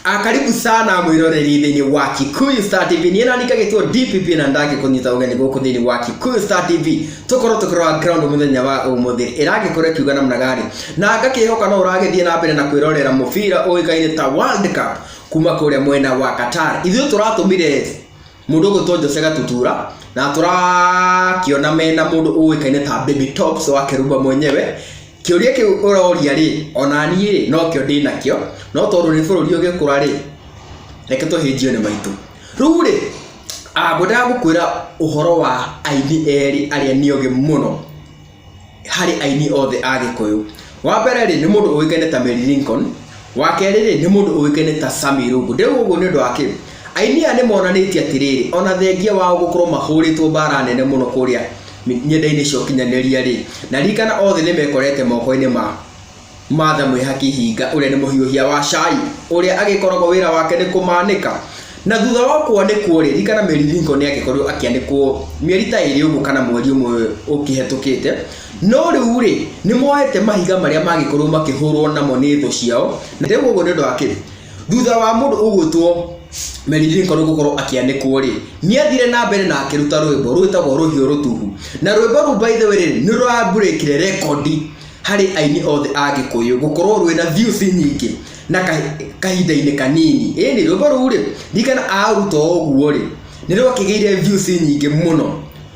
Karibu sana mwiroreri thĩinĩ wa Kikuyu Star TV. Niĩ nani ngagĩtwo DPP na ndangĩkũnyita ũgeni gũkũ thĩinĩ wa Kikuyu Star TV. Tũkorwo tũkĩrora ground mũthenya wa ũmũthĩ ĩragĩkorwo ĩkiuga namna gani, na ngakĩhoka no ũragĩthiĩ na mbere na kwĩrorera mũbira ũĩkaine ta World Cup kuma kũrĩa mwena wa Qatar. Ithuĩ tũratũmire mũndũ ũgwĩtwo Jose Gatutura na tũrakĩona mena mũndũ ũĩkaine ta Baby Tops wa Keruba mwenyewe. Kĩũria kĩu ũroria rĩ, ona niĩ rĩ, nokĩo ndĩ nakĩo, no tondũ nĩ bũrũri ũgĩkũra rĩ, reke tũhĩnjio nĩ maitũ. Rĩu rĩ, ngwendaga gũkwĩra ũhoro wa aini erĩ arĩa nĩ ogĩ mũno harĩ aini othe a Gĩkũyũ. Wa mbere rĩ, nĩ mũndũ ũĩkaine ta Mary Lincoln, wa kerĩ rĩ, nĩ mũndũ ũĩkaine ta Sammy Irungu. Ndĩrauga ũguo nĩ ũndũ wa kĩ? Aini aya nĩ monanĩtie atĩrĩrĩ, ona thengia wao gũkorwo mahũrĩtwo mbara nene mũno kũrĩa nyenda-inĩ cia ũkinyanĩria rĩ, na ririkana othe nĩ mekorete moko-inĩ ma Martha Mwĩhaki Hinga ũrĩa nĩ mũhiũhia wa cai ũrĩa agĩkoragwo wĩra wake nĩ kũmanĩka. Na thutha wa kwanĩkwo rĩ, ririkana Mary Lincoln nĩ agĩkorirwo akĩanĩkwo mĩeri ta ĩrĩ ũguo kana mweri ũmwe ũkĩhetũkĩte. No rĩu rĩ, nĩ moete mahiga marĩa magĩkorirwo makĩhũrwo namo nĩ thũ ciao. Na ndĩrauga ũguo nĩ ũndũ wa kĩ? Thutha wa mũndũ ũgwĩtwo Mary Lincoln gũkorwo akĩanĩkwo rĩ, nĩ athire na mbere na akĩruta rwĩmbo rwĩtagwo Rũhiũ Rũtuhu. Na rwĩmbo rũu by the way rĩ, nĩ rũrambũrĩkire rekondi harĩ aini othe a Gĩkũyũ gũkorwo rwĩna views nyingĩ na kahinda-inĩ kanini. Ĩni rwĩmbo rũu rĩ, ririkana aruta o ũguo rĩ, nĩ rwakĩgĩire views nyingĩ mũno.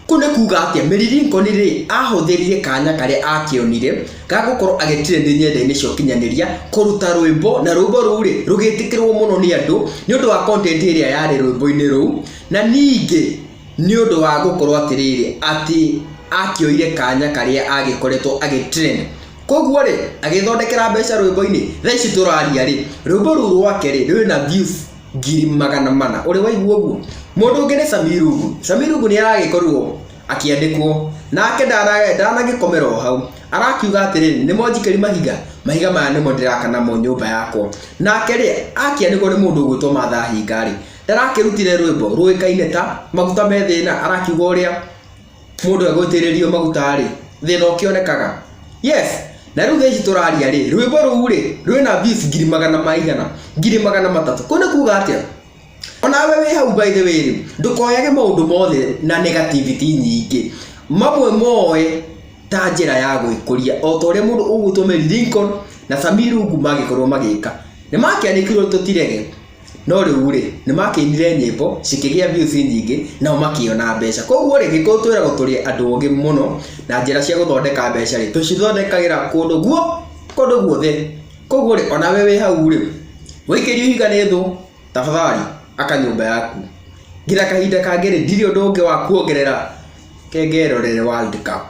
Kũu nĩ kuga atĩa? Mary Lincoln rĩ, ahũthĩrire kanya karĩa akĩonire ga gũkorwo agĩtrend nyenda-inĩ cia ũkinyanĩria kũruta rwĩmbo, na rwĩmbo rũu rĩ, rũgĩtĩkĩrwo mũno nĩ andũ nĩ ũndũ wa content ĩrĩa yarĩ rwĩmbo-inĩ rũu, na ningĩ nĩ ũndũ wa gũkorwo atĩrĩrĩ, atĩ akĩoire kanya karĩa agĩkoretwo agĩtrend. Koguo rĩ, agĩthondekera mbeca rwĩmbo-inĩ. Thaa ici tũraria rĩ, rwĩmbo rũu rwake rĩ, rwĩna views 400,000. Ũrĩ waigua ũguo? Mũndũ ũngĩ nĩ Sammy Irungu. Sammy Irungu nĩ aragĩkorirwo akĩandĩkwo nake ndanagĩkomera o hau, arakiuga atĩrĩrĩ, nĩmo njikĩri mahiga, mahiga maya nĩmo ndĩraka namo nyũmba yakwa. Nake rĩ, akĩandĩkwo nĩ mũndũ ũgwĩtwo Martha Hinga rĩ, ndarakĩrutire rwĩmbo rũĩkaine ta maguta me thĩna, arakiuga ũrĩa mũndũ egũitĩrĩrio maguta rĩ, thĩna ũkĩonekaga. Yes, na rĩu thaa ici tũraria rĩ, rwĩmbo rũu rĩ, rwĩna views ngiri magana maigana, 300,000. Kũu nĩ kuga atĩa? Onawe wĩ hau by the way rĩ, ndũkoyage maũndũ mothe na negativity nyingĩ. Mamwe moe ta njĩra ya gwĩkũria o ta ũrĩa mũndũ ũgwĩtwo Mary Lincoln na Sammy Irungu magĩkorwo magĩka. Nĩ makĩanĩkirwo tũtirege. No rĩu rĩ, nĩ makĩinire nyĩmbo cikĩgĩa views nyingĩ nao makĩona mbeca. Koguo rĩ, Gĩkũyũ twĩragwo tũrĩ andũ ogĩ mũno na njĩra cia gũthondeka mbeca rĩ, tũcithondekagĩra kũndũ guo, kũndũ guothe. Koguo rĩ, onawe wĩ hau rĩ, waikĩrio ihiga nĩ thũ, tafadhali aka nyũmba yaku. Nginya kahinda kangĩ rĩ, ndirĩ ũndũ ũngĩ wa kuongerera, ke ngerorere World Cup.